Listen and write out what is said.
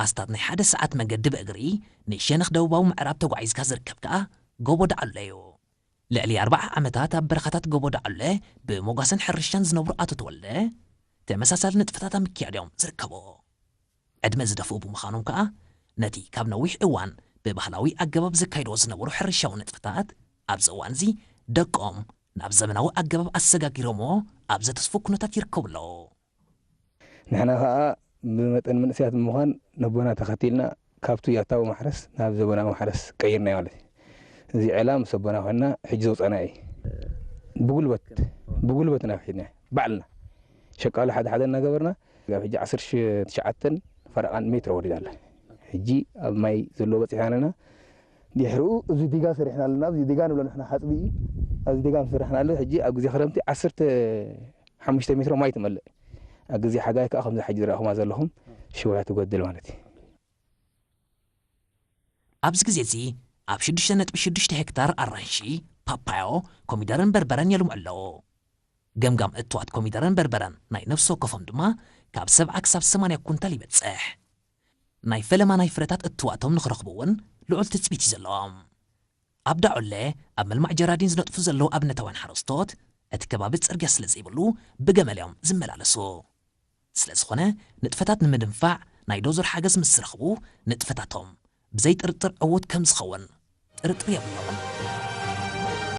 ኣስታት ናይ ሓደ ሰዓት መገዲ ብእግሪ ንሸነኽ ደቡባዊ ምዕራብ ተጓዒዝካ ዝርከብ ከኣ ጎቦ ዳዕሎ እዩ። ልዕሊ ኣርብዓ ዓመታት ኣብ በረኻታት ጎቦ ዳዕሎ ብሞጓሰን ሕርሻን ዝነብሩ ኣቶ ተወልደ፣ ተመሳሳሊ ንጥፈታት ኣብ ምክያድ እዮም ዝርከቡ። ዕድመ ዝደፍኡ ብምዃኖም ከኣ፣ ነቲ ካብ ነዊሕ እዋን ብባህላዊ ኣገባብ ዘካይድዎ ዝነበሩ ሕርሻዊ ንጥፈታት፣ ኣብዚ እዋን እዚ ደቆም ናብ ዘመናዊ ኣገባብ ኣሰጋጊሮምዎ ኣብ ዘተስፉ ኩነታት ይርከቡ ኣለዉ። ንሕና ከዓ ብመጠን መንእሰያት ብምዃን ነቦና ተኸቲልና ካብቱ ያታዊ ማሕረስ ናብ ዘበናዊ ማሕረስ ቀይርና ማለት እዩ። እዚ ዕላ ምስ ኣቦና ኮይና ሕጂ ዘውፀና እዩ። ብጉልበት ብጉልበት ኢና ከይድና ባዕልና ሸቃሎ ሓደ ሓደ እናገበርና ካብ ሕጂ ዓሰርተ ትሽዓተን ፈረቓን ሜትሮ ወሪዳ ኣላ። ሕጂ ኣብ ማይ ዘለዎ በፂሕና ኣለና። ድሕሪኡ እዚ ዲጋ ሰሪሕና ኣለና። ኣብዚ ዲጋ ንብሎ ንሕና ሓፅቢ እዩ። ኣብዚ ዲጋ ምስ ሰራሕና ኣሎ ሕጂ ኣብ ግዜ ክረምቲ ዓሰርተ ሓሙሽተ ሜትሮ ማይ ትመልእ። ኣብ ግዜ ሓጋይ ከዓ ከምዚ ሕጂ ዝረእኹማ ዘለኹም ሽውያ ትጎድል ማለት እዩ። ኣብዚ ግዜ እዚ ኣብ ሽዱሽተ ነጥቢ ሽዱሽተ ሄክታር ኣራንሺ፣ ፓፓዮ፣ ኮሚደረን በርበረን የልምዑ ኣለዉ። ገምጋም እትዋት ኮሚደረን በርበረን ናይ ነፍሲ ወከፎም ድማ ካብ ሰብዓ ክሳብ ሰማንያ ኩንታል ይበጽሕ። ናይ ፈለማ ናይ ፍረታት እትዋቶም ንኽረኽቡ እውን ልዑል ትጽቢት እዩ ዘለዎም። ኣብ ዳዖለ ኣብ ምልማዕ ጀራዲን ዝነጥፉ ዘለዉ ኣብነታውያን ሓረስቶት፣ እቲ ከባቢ ጽርግያ ስለ ዘይብሉ ብገመል እዮም ዝመላለሱ። ስለ ዝኾነ ንጥፈታት ንምድንፋዕ ናይ ዶዘር ሓገዝ ምስ ረኽቡ ንጥፈታቶም ብዘይ ጥርጥር ዕዉት ከም ዝኸውን ጥርጥር የብሎም።